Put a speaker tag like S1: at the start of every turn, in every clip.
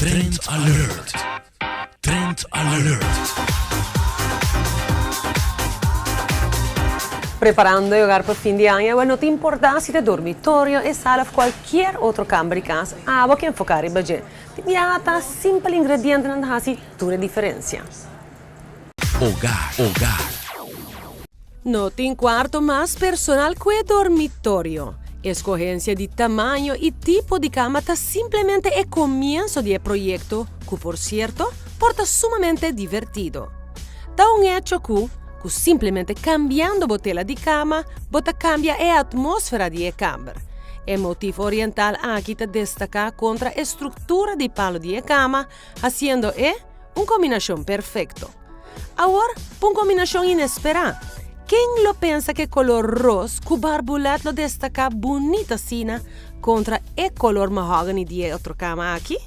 S1: Trend Alert! Trend Alert!
S2: Preparando e hogar pa fin di aña, wel no ta importa si ta dormitorio, e sala of cualkier otro camber di cas, abo ke enfoca riba dje. Tin biaha ta simpel ingredientenan ta haci tur e diferencia.
S1: Hogar, hogar.
S2: No tin cuarto mas personal cu e dormitorio. Escogencia di tamaño y tipo di cama ta simplemente e comienso di e proyecto cu por cierto por ta sumamente divertido. Ta un hecho cu, cu simplemente cambiando bo tela di cama bo ta cambia e atmosfera di e camber. E motif oriental aki ta destaca contra e structura di palo di e cama haciendo e un combinacion perfecto. Awor, pa un combinacion inespera, ken lo pensa cu e color ros cu barbulet lo destaca bunita asina contra e color mahogany di e otro cama aki?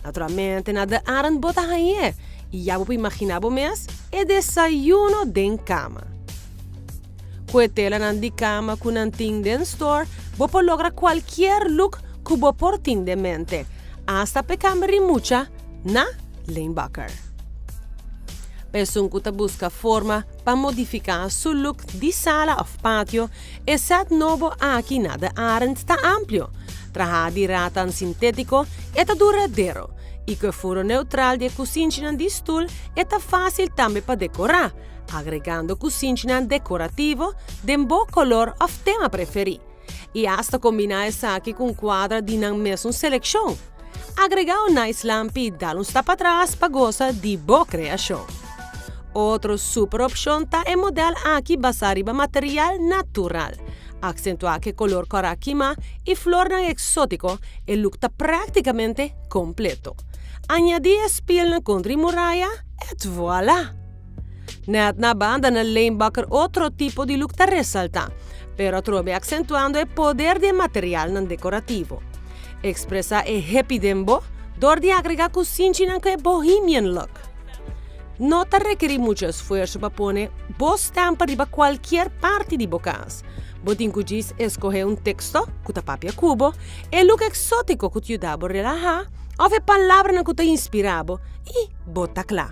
S2: Naturalmente na De Arend bo ta hañ'é y ya bo por imagina bo mes e desayuno den cama. Cu e telanan di cama cu nan tin den store, bo por logra cualkier look cu bo por tin den mente, hasta p'e camber di mucha na Leenbakker. Pa esun cu ta busca forma pa modifica su look di sala of patio, e set nobo aki na De Arend ta amplio. Traha di ratan sintetico, e ta duradero y cu e furo neutral di e cusinchinan di stoel e ta facil tambe pa decora. agregando kusinchinan dekorativo den bo kolor òf tema preferí, i asta kombiná esaki ku un kuadra di nan mesun selekshon. Agregá un nice lampi i dal un stap atras pa gosa di bo kreashon. Otro super opshon ta e modèl aki basá riba material natural. Aksentuá ku e kolor kòrá kimá i flornan eksótiko, e look ta práktikamente kompleto. Añadí e spielnan kontra e muraya, et voilà! Net na banda na Leenbakker otro tipo di look ta resalta, pero atrobe accentuando e poder di e materialnan decorativo. Expresa e hippie den bo dor di agrega cusinchinan cu e bohemian look. No ta rekeri mucho esfuerso pa pone bo stampa riba cualkier parti di bo cas. Bo tin cu djis escohe un texto cu ta papia cu bo, e look exotico cu ta yuda bo relaha of e palabranan cu ta inspira bo y bo ta cla.